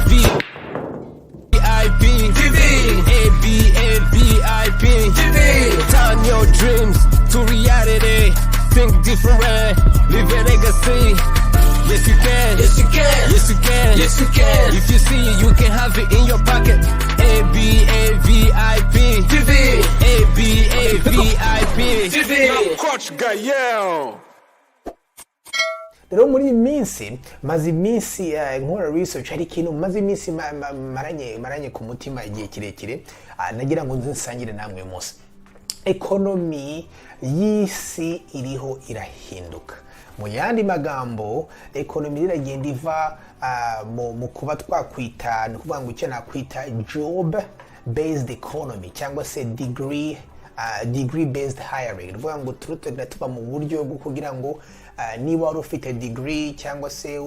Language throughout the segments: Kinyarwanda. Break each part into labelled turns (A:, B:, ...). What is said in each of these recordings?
A: V I P TV A B A V I P TV. Turn your dreams to reality. Think different, live a legacy. Yes, you can. Yes, you can. Yes, you can. Yes, you can. If you see it, you can have it in your pocket. A B A V I P TV A B A V I P TV.
B: Coach Gael.
C: Rero muri iyi minsi maze iminsi nkora research. Hari ikintu maze iminsi maranye ku mutima igihe kirekire, nagira ngo nze nsangire namwe uyu munsi. Economy y'isi iriho irahinduka. Mu yandi magambo, economy iragenda iva mu kuba twakwita, ni ukuvuga ngo icyo nakwita job based economy cyangwa se degree based hiring. Ni ukuvuga ngo turutagenda tuba mu buryo bwo kugira ngo niba wari ufite degree cyangwa se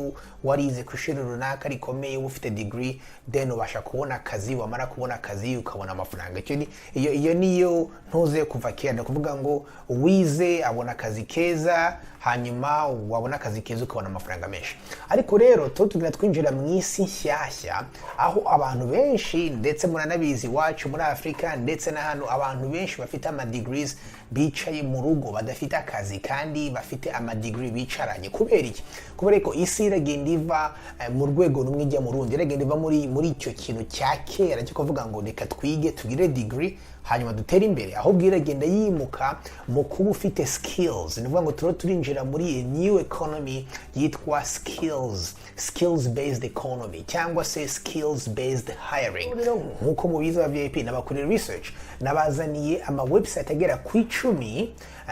C: warize ku ishuri runaka rikomeye, uba ufite degree, then ubasha kubona akazi, wamara kubona akazi ukabona amafaranga. Icyo ni iyo niyo ntuze kuva kera. Ni ukuvuga ngo uwize abona akazi keza, hanyuma wabona akazi keza ukabona amafaranga menshi. Ariko rero tuba tugenda twinjira mu isi nshyashya, aho abantu benshi, ndetse muranabizi iwacu muri Afurika ndetse na hano, abantu benshi bafite ama degrees bicaye mu rugo badafite akazi kandi bafite ama degree bicaranye. Kubera iki? Kubera ko isi iragenda iva mu rwego rumwe ijya mu rundi. Iragenda iva muri icyo kintu cya kera cyo kuvuga ngo reka twige tugire degree hanyuma dutere imbere, ahubwo iragenda yimuka mu kuba ufite skills. Ni ukuvuga ngo turiho turinjira muri iyi new economy yitwa skills based economy cyangwa se skills based hiring. Nk'uko mubizi, aba VIP n'abakorera research, nabazaniye ama website agera ku 10.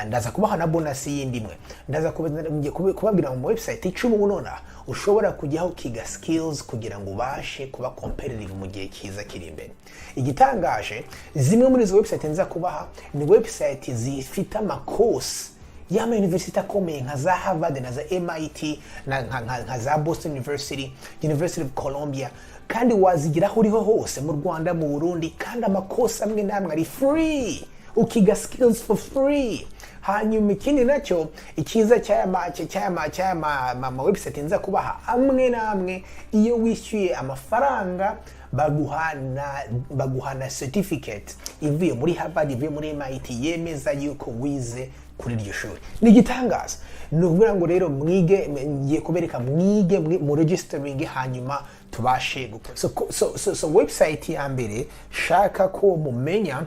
C: Ndaza kubaha na bonus yindi imwe. Ndaza ngiye kubabwira mu website 10 ubu nonaha ushobora kujyaho ukiga skills kugira ngo ubashe kuba competitive mu gihe kiza kiri imbere. Igitangaje, zimwe muri izo website nza kubaha ni website zifite ama course y'ama university akomeye nka za Harvard na za MIT na nka za Boston University, University of Columbia, kandi wazigeraho uriho hose, mu Rwanda, mu Burundi, kandi ama course amwe n'amwe ari free, ukiga skills for free. Hanyuma ikindi nacyo, icyiza cy'aya ma website nza kubaha, amwe n'amwe iyo wishyuye amafaranga baguha na certificate ivuye muri Harvard, ivuye muri MIT, yemeza yuko wize kuri iryo shuri. Ni igitangaza. Ni ukuvuga ngo rero mwige, ngiye kubereka mwige mu registering, hanyuma tubashe gukora. So website ya mbere shaka ko mumenya,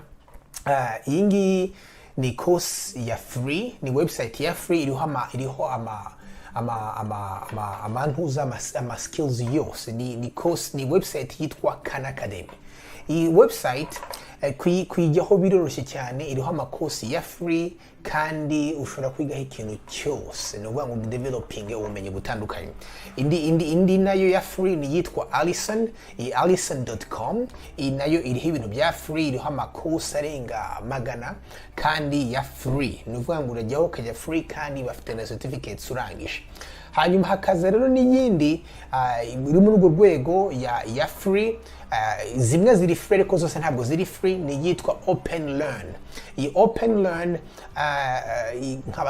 C: iyi ngiyi ni course ya free, ni website ya free iriho amantuza ama skills yose. Ni course, ni website yitwa Khan Academy. Iyi website kuyijyaho biroroshye cyane. Iriho ama course ya free kandi ushobora kwigaho ikintu cyose. Ni ukuvuga ngo developing ubumenyi butandukanye. Indi nayo ya free ni yitwa Alison, iyi alison.com. Iyi nayo iriho ibintu bya free, iriho ama course arenga 100 kandi ya free. Ni ukuvuga ngo urajyaho ukajya free kandi bafite na certificates urangije. Hanyuma hakaza rero n'iyindi iri muri urwo rwego ya free. Zimwe ziri free ariko zose ntabwo ziri free, ni iyitwa Open Learn. Iyi Open Learn,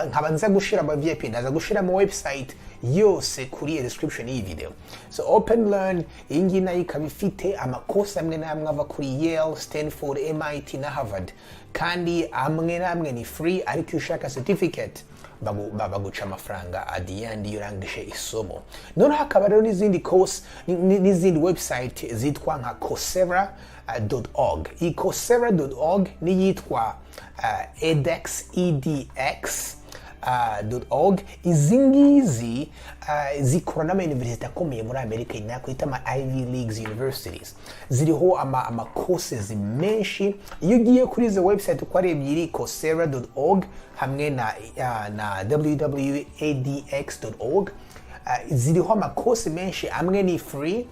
C: nkaba nza gushira aba VIP, ndaza gushira mu website yose kuri description y'iyi video. So Open Learn iyi ngiyi nayo ikaba ifite ama course amwe n'amwe ava kuri Yale, Stanford, MIT na Harvard, kandi amwe n'amwe ni free, ariko iyo ushaka certificate baguca amafaranga at the end iyo urangije isomo. Noneho hakaba rero n'izindi course n'izindi website zitwa nka coursera.org. Iyi coursera.org n'iyitwa edX, edx .org. Izi ngizi zikora n'ama university akomeye muri Amerika nakwita ama Ivy Leagues universities. Ziriho ama courses menshi. Iyo ugiye kuri izo website uko ari ebyiri, coursera.org hamwe na www.edx.org, ziriho ama course menshi. Amwe ni free,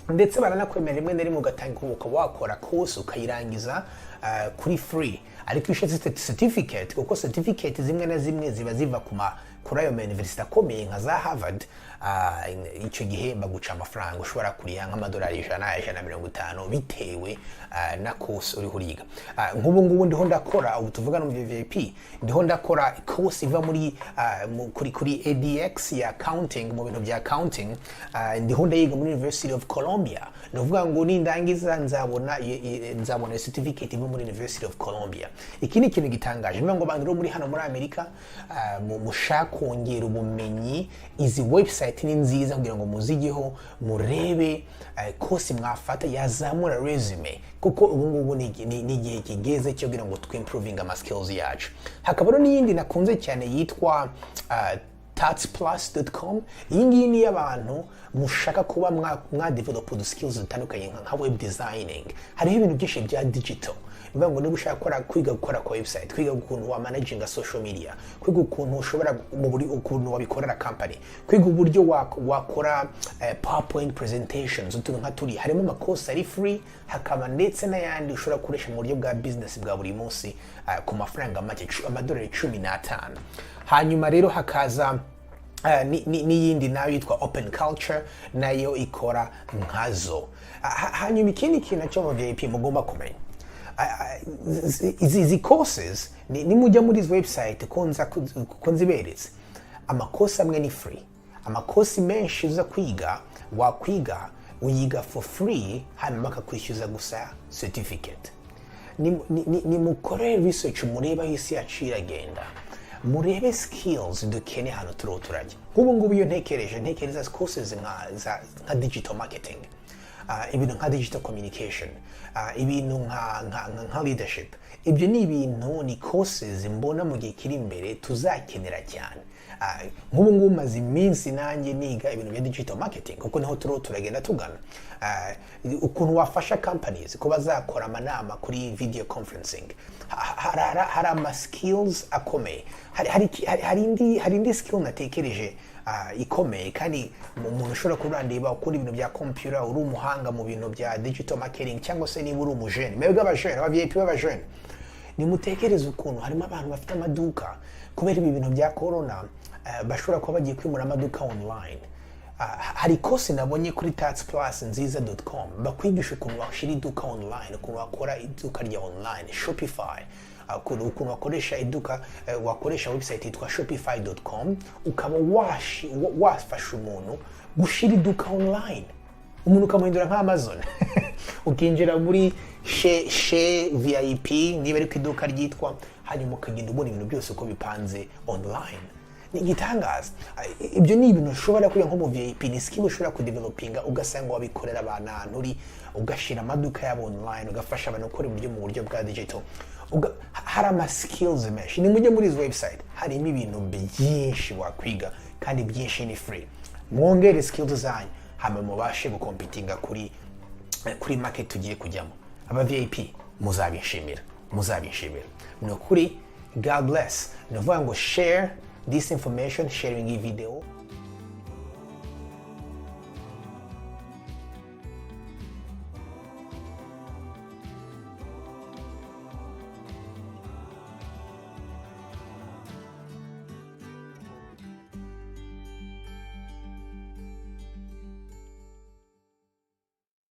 C: ndetse baranakwemera rimwe na rimwe ugatanga ukaba wakora course ukayirangiza kuri free. Ariko iyo ushatse certificate, kuko certificate zimwe na zimwe ziba ziva kuri ayo ma university akomeye nka za Harvard, Icyo gihe baguca amafaranga ushobora kuriha nk'amadolari 100, 150, bitewe na course uriho uriga. Nk'ubu ngubu ndiho ndakora, ubu tuvugana mu VIP, ndiho ndakora course iva muri kuri ADX ya accounting, mu bintu bya accounting. Ndiho ndayiga muri University of Columbia. Ni ukuvuga ngo nindangiza nzabona certificate iva muri University of Columbia. Iki ni ikintu gitangaje. Niyo ngo abantu rero muri hano muri Amerika mushaka kongera ubumenyi, izi website ni nziza kugira ngo muzigeho, murebe course mwafata yazamura resume, kuko ubu ngubu ni igihe kigeze cyo kugira ngo twimprovinge ama skills yacu. Hakaba rero n'iyindi nakunze cyane yitwa tutsplus.com. Iyi ngiyi ni iy'abantu mushaka kuba mwa develop udu skills zitandukanye nka web designing. Hariho ibintu byinshi bya digital. Ni ngo niba ushaka gukora, kwiga gukora ku website, kwiga ukuntu wa managinga social media, kwiga ukuntu ushobora mu buri ukuntu wabikorera company, kwiga uburyo wakora PowerPoint presentations, utuntu nka turi, harimo amakosa ari free, hakaba ndetse n'ayandi ushobora gukoresha mu buryo bwa business bwa buri munsi ku mafaranga make, amadolari 15. Hanyuma rero hakaza n'iyindi nayo yitwa Open Culture, nayo ikora nkazo. Hanyuma ikindi kintu nacyo mu VIP mugomba kumenya, izi courses nimujya muri izi website ko nziberetse, amakosi amwe ni free. Amakosi menshi uza kwiga, wakwiga, uyiga for free, hanyuma bakakwishyuza gusa certificate. Nimukore research, murebe aho isi yacu iragenda, murebe skills dukeneye hano turiho turajya. Nk'ubu ngubu iyo ntekereje, ntekereza courses nka digital marketing, ibintu nka digital communication, ibintu nka leadership. Ibyo ni ibintu, ni courses mbona mu gihe kiri imbere tuzakenera cyane. Nk'ubu ngubu maze iminsi nanjye niga ibintu bya digital marketing, kuko niho turiho turagenda tugana. Ukuntu wafasha companies kuba zakora amanama kuri video conferencing. Hari ama skills akomeye. Hari indi skill natekereje ikomeye, kandi umuntu ushobora kuba urandeba ukunda ibintu bya computer, uri umuhanga mu bintu bya digital marketing, cyangwa se niba uri umujene, mwebwe abajene, aba VIP b'abajene, nimutekereze ukuntu harimo abantu bafite amaduka, kubera ibi bintu bya corona, bashobora kuba bagiye kwimura amaduka online. Hari course nabonye kuri tatsplus nziza.com bakwigisha ukuntu washyira iduka online, ukuntu wakora iduka rya online Shopify, ukuntu wakoresha iduka, wakoresha website yitwa shopify.com, ukaba wafasha umuntu gushyira iduka online, umuntu ukamuhindura nka Amazon, ukinjira muri chez VIP, niba ari ku iduka ryitwa, hanyuma ukagenda ubona ibintu byose uko bipanze online. Ni igitangaza. Ibyo ni ibintu ushobora kwiga nko mu VIP, ni skill ushobora kudevelopinga, ugasanga wabikorera abantu ahantu uri, ugashyira amaduka yabo online, ugafasha abantu gukora ibyo mu buryo bwa digital. Hari ama skills menshi. Nimujye muri izi website, harimo ibintu byinshi wakwiga, kandi byinshi ni free. Mwongere skills zanyu, hama mubashe gukompitinga kuri market tugiye kujyamo. Aba VIP muzabishimira, muzabishimira, ni ukuri. God bless. Ni ukuvuga ngo share this information, sharing iyi video.